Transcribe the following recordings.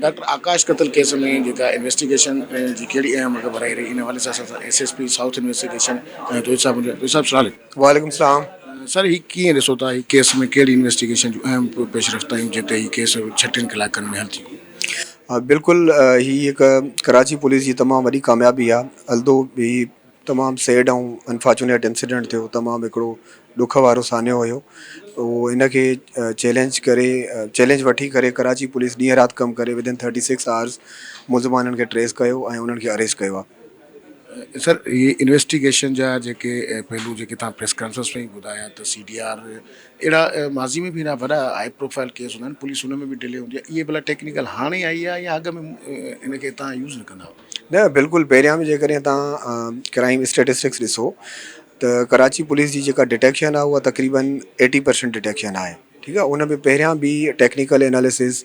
Doctor آڪاش قتل case ۾ جيڪا investigation جي ڪهڙي اهم اڳڀرائي رهي ان حوالي سان اسان سان S S P south investigation Tohid صاحب هجي توحيد صاحب سلام عليڪم. وعليڪم السلام. سر هي ڪيئن ڏسو ٿا هي ڪيس ۾ ڪهڙي انويسٽيگيشن جون اهم پيش رفت آهيون جنهن تي هي ڪيس ڇٽيهن ڪلاڪن ۾ حل ٿي ويو. ها بلڪل هي هڪ ڪراچي پوليس جي تمام وڏي ڪاميابي آهي الدو هي تمام سيڊ ۽ انفارچونيٽ انسيڊنٽ ٿيو تمام هڪڙو ڏک وارو سانحو هيو اهو ان کي چئلينج ڪري چئلينج وٺي ڪري ڪراچي پوليس ڏينهن رات ڪم ڪري ودن ٿرٽي سڪس آورس ملزمانن کي ٽريس ڪيو ۽ انهن کي اريسٽ ڪيو آهي. سر هي انويسٽيگيشن جا جيڪي پهلو جيڪي توهان پريس ڪانفرنس ۾ ٻڌايا ته سي ڊي آر اهڙا ماضي ۾ به اهڙا وڏا هائي پروفائل ڪيس هوندا آهن پوليس ان ۾ به ڊلي هوندي آهي اهي ڀلا ٽيڪنيڪل هاڻي آئي آهي يا اڳ ۾ ان کي توهان يوز نه ڪندا هئو. نه بلڪل پهريان به جيڪڏهن توهان ڪرائيم اسٽيٽسٽڪس ڏسو ته ڪراچي پوليس جي جيڪا ڊٽيڪشن آهي اها تقريبن ايٽي پرسنٽ ڊٽيڪشن آهي ٺيڪ آهي ان ۾ پهريان به technical analysis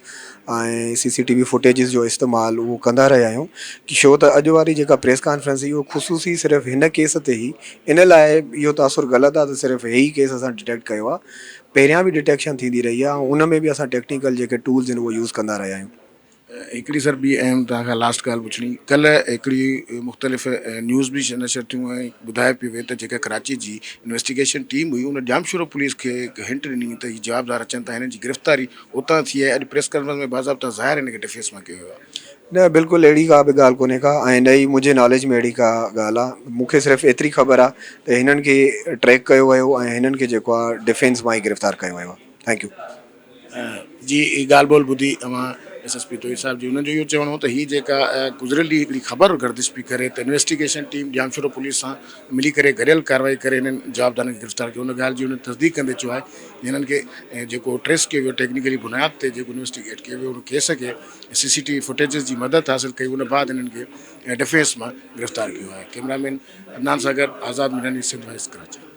۽ C C T V footages جو استعمال اهو ڪندا رهيا آهيون ڪي شو ته اڄ واري جيڪا پريس ڪانفرنس هئي اهو خصوصي صرف هن ڪيس تي هئي ان لاء اهو تاثر غلط آهي ته صرف هي ئي ڪيس اسان ڊٽيڪٽ ڪيو آهي پهريان به ڊٽيڪشن ٿيندي رهي آهي ۽ ان ۾ به اسان ٽيڪنيڪل جيڪي ٽولز آهن اهو يوز ڪندا رهيا آهيون. هڪڙي سر ٻي اهم توهان کان لاسٽ ڳالهه پڇڻي ڪلهه هڪڙي مختلف نيوز به نشر ٿيون ۽ ٻڌايو پيو ويو ته جيڪا ڪراچي جي انويسٽيگيشن ٽيم هئي ان ڄامشورو پوليس کي هڪ هنٽ ڏني ته هي جوابدار اچن ٿا هنن جي گرفتاري اتان ٿي آهي اڄ پريس ڪانفرنس ۾ باضابطا ظاهر هن کي ڊفينس مان ڪيو ويو آهي. نه بلڪل اهڙي ڪا به ڳالهه ڪونهي ڪا ۽ نه ئي منهنجي ناليج ۾ اهڙي ڪا ڳالهه آهي مون کي صرف ايتري خبر آهي ته هنن کي ٽريڪ ڪيو ويو ۽ هنن کي جيڪو آهي ڊفينس مان ئي گرفتار ڪيو ويو آهي thank you. جي ڳالهه ٻولهه ٻڌي اوهان ايس ايس پي توحيد صاحب جي انهن جو اهو چوڻ هو ته هي جيڪا گذريل ڏينهن هڪڙي خبر گردش پئي ڪري ته انويسٽيگيشن ٽيم ڄامشورو پوليس سان ملي ڪري گڏيل ڪارروائي ڪري هنن جوابدارن کي گرفتار ڪيو ان ڳالهه جي انهن تصديق ڪندي چيو آهي هنن کي جيڪو ٽريس ڪيو ويو ٽيڪنيڪلي بنياد تي جيڪو انويسٽيگيٽ ڪيو ويو ان ڪيس کي سي سي ٽي وي فوٽيجز جي مدد حاصل ڪئي ان بعد هنن کي ڊفينس مان گرفتار ڪيو آهي cameraman Adnan Sagar Azad Mirani Sindh voice Karachi.